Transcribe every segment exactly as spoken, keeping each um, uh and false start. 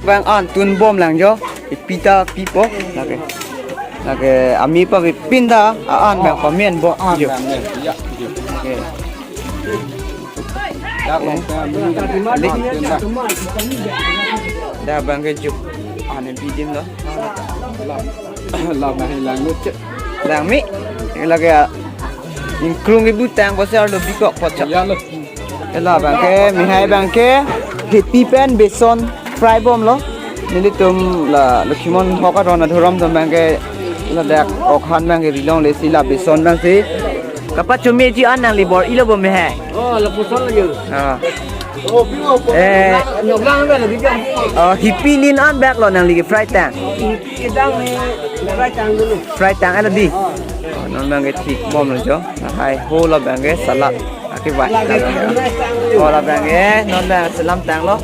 Bang an tun bom lang jo. Ipi ta pipo. Lake. Lake ami pa pipin ta an bang pamen bom. Ah, jo. Bang, ya. Oke. Ya, bang, ya. Lik. Dah bang ke juk. Ane bidim lo. La, la, bang, hilang lut, cek. Lang mi. Lake ya. Ingkrung ibu tang ko ser lo bikok pocok. Ya, lo. Ela bang ke, mihai bang ke, hiti pen beson fry bom lo. Nelitum la Lokhimon Hok aron adhorom atum bang ke, ladak ok han bang ke rilong le si la beson bang si. Kapachomeji an nangli bor-ilo bom mihai. Oh, la beson lagi. Ah. Oh, piu, oh, Eh. Nyoklang bang lagi jam. Oh, hipi lin an bak lo nangli ke fry tang. Hipi kedang ni, fry tang dulu. Fry tang ada di. Oh. Oh, non bang ke thik bom lo jo. Hai ho la bang ke salad. Aki bai. Ho la bang ke, non bang selam tang lo.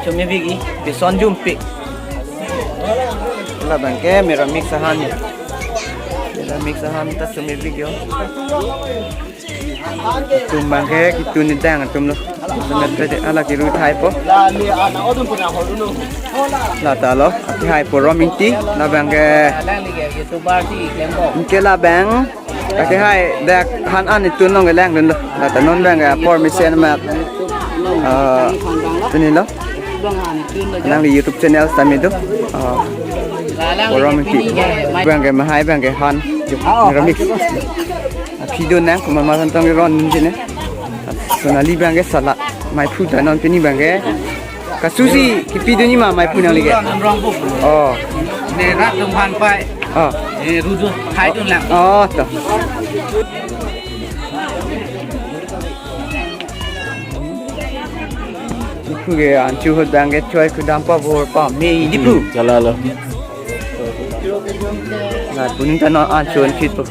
Chome bigi, beson jumpik. La bang ke meramix ahan ni. Meramix ahan ta chome bigi yo. Tum bang ke kitun ni dang atum lo. Tum bang ke ala kiru thai po. La ta lo, aki hai po roming ti, la bang ke. Ke la bang. Lake hai dak han an itun long kelang dun lo. Lata non bang ke apor mesen mat. Ah, pini lo. Nangli YouTube channel sitame do. Ah. Forum ki. Bang ke mahai bang ke han. Meramix. Aphi do nang kuma ma tong ron dun sini. Sonali bang ke salad. Maiphu ta non pini bang ke. Kasusi kipi dun ni ma maiphu nangli ke. Namrong bu. Oh. Ne rat tum han pai. Oh. Ne rudu hai dun lang. Oh, to. Diphu ke anchu hut bang ke choi kudam pa bor pa me Diphu. Chala lo. Na puni ta non anchu an fit po.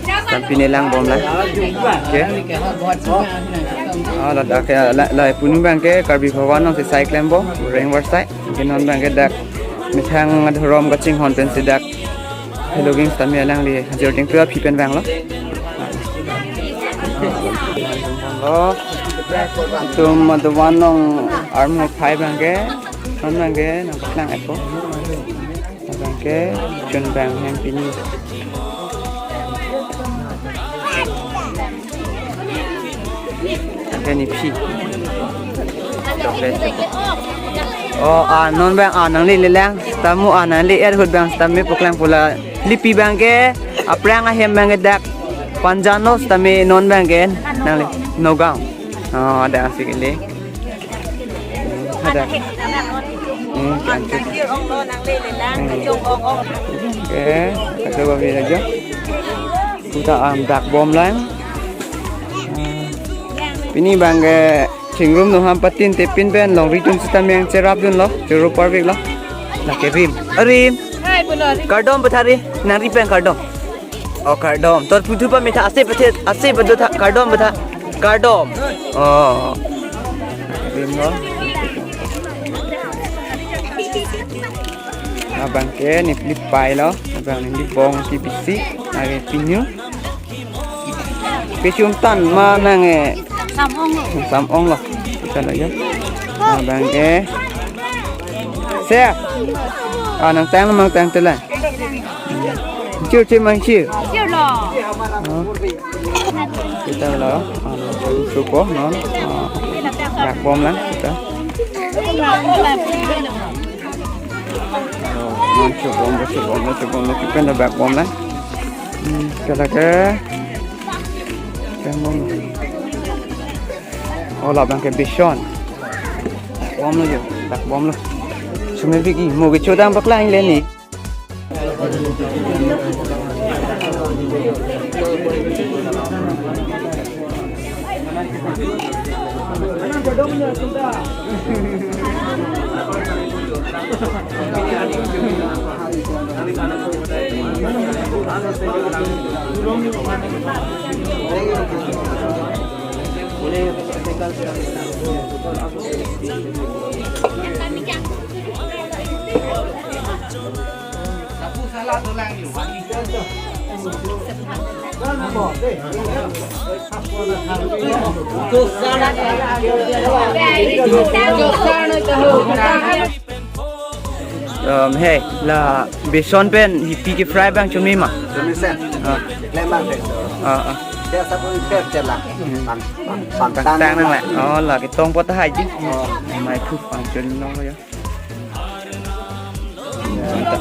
Sitame pini lang bom lang. Oke. Ah, ladak ke la, la punu bang ke Karbi Bhawan nong si sai klem bom, reng war sai. Ke non bang ke dak methang adhorom kachinghon pen si dak hello games tame alangli hajor ding tu aphi pen bang lo. Lo. Tum aduan nong armu phai bang ke. Non bang ke nang lang epo. Abang ke chun bang hem pini. Ke ni phi. Chocolate, chocolate. Oh, ah, non bang, ah, nangli lelang. Sitame, ah, nangli er hut bang, sitame puklang pula. Lipi bang ke, aphrang ahem bang ke dak. Panjan lo, sitame non bang ke, nangli. Nagaon. Oh, ada asik ini. Ada. Hmm, cantik. Hmm. Oke, ada babi aja. Kita am dak bom lang. Hmm. Pini bang ke chingrum no ham patin tepin pen longri atum sitame nangcherap dun lo, choro parvik lo. Lake rim. Arim. Hai, puno rim. Kardom pathari, nangri pen kardom. Oh, kardom. Tor putu pa mitha ase pathet, ase padu tha, kardom patha. Kardom. Oh. Rim lo. Abang ke neli pai lo, abang neli bong si bisi, lake pinyu. Pichum tan ma nang eh. Sam ong lo. Sam ong lo. Kita lagi. Abang ke. Se. Ah, nangtang mang tang telan. Chiu chiu mang chiu. Chiu lo. Oh. Kita lo. Ah, supo non. Ah. Dak bom lang kita. Oh, non chiu bom, chiu bom, chiu bom, chiu bom, dak bom lang. Hmm, kita ke. Dak bom. Oh, la bang ke beson. Bom lo jo, dak bom lo. Sumebik i, mo ke chodang paklang le ni. Um, hey, la beson pen hipi ke-fry abang chome ma? Chome sen. Ah. Klem abang sen. Ah, ah. Dia sab oi pep chelang. Pang, pang, pang, pangtang nang le. Oh, la ketong apot tahai ji. Oh. Maiphu pangchun nong lo ya.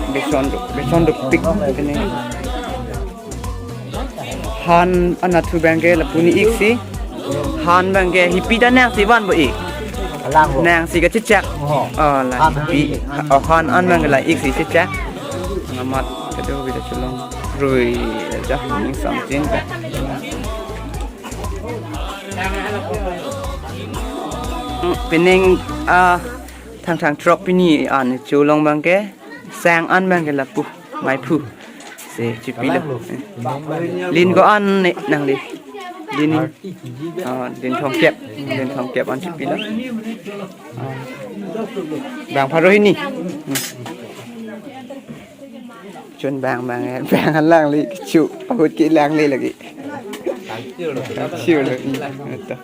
Beson do, beson dopik kene. Han anatthu abang ke lapu ne-ik si. Han abang ke hipi ta nangsi vanpo ik. Alang ho. Nangsi kachechak. Oh. Oh, la han hipi. Hipi. Oh, han an abang ke la ik si chechak. Ngamat kedo bida cholong. Rui, jah, ning samchin ka. Hmm, pining, ah, thangthang throk pini an cholong abang ke, sang an abang ke lapu, maiphu. Si, chipilo. Lin ko-an ne nangli? Lin, ah, lin thomkep, lin thomkep an chipilo. Ah. Bang pharo hini. Hmm. Chun bang bang, eh, bang alang le kecho, pahut ke lang le lagi. Sure lagi. Ito.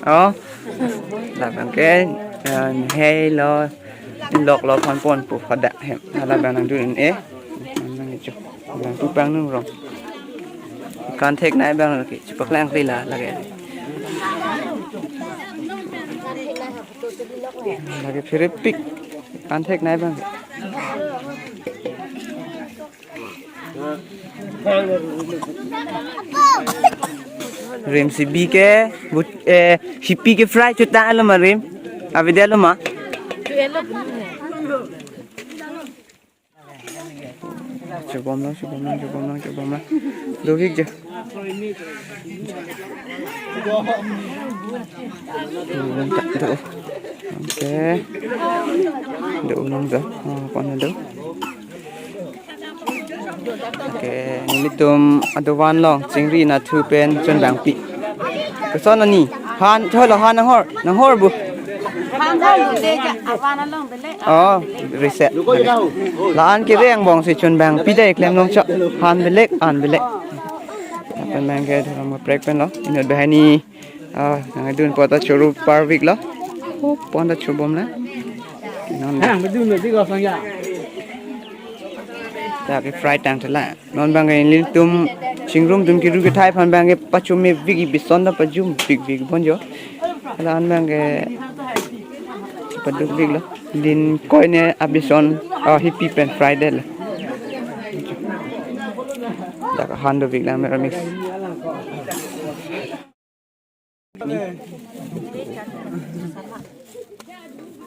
Oh. Labang ke, eh, hei lo, lok lo pon pon pu pada hem. Labang nangdun e. Nang kecho. Bang tu pang nung rong. Kan thek nai bang lagi. Chepaklang kri la lagi. Lagi phiripik. Kan thek nai bang. Rim si bi ke, but, eh, hipi ke-fry chutang alo ma rim. Avedetlo ma? Chobom lo, chobom lo, chobom lo, chobom lo. Dovik je. Do. Okay. Do nang do. Oh, kon do. Okay, nelitum adovan along chingri anatthu pen chun bangpi. Koson ani? Han, cholo han nanghor, nanghor bu. Han han de ja, avan along bele. Oh, reset. La-an kere angbong si chun bangpi dei klem longchok. Han belek, an belek. Lapen abang ke dhorom kaprek pen lo. Inut banghini, ah, nangdun apot ta choro parvik lo. Oh, pon ta chobom na. Non. Hang, dun lo, di ko sang ya. Ta ke-fry tang tela. Non abang ke nelitum chingrum atum keru kethai aphan abang ke pachomevik, beson ta pajumvikvik bon jo. La-an abang ke padukvik lo. Lin koi ne abeson, ah, hipi pen fry det lo. Dak han dovik lang mera mix.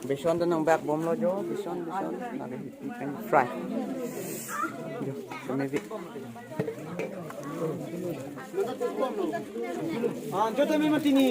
Beson ta nang bak bom lo jo, beson, beson. Lagi hipi pen fry. Jo, kami bi. Ah, jo, tami matini.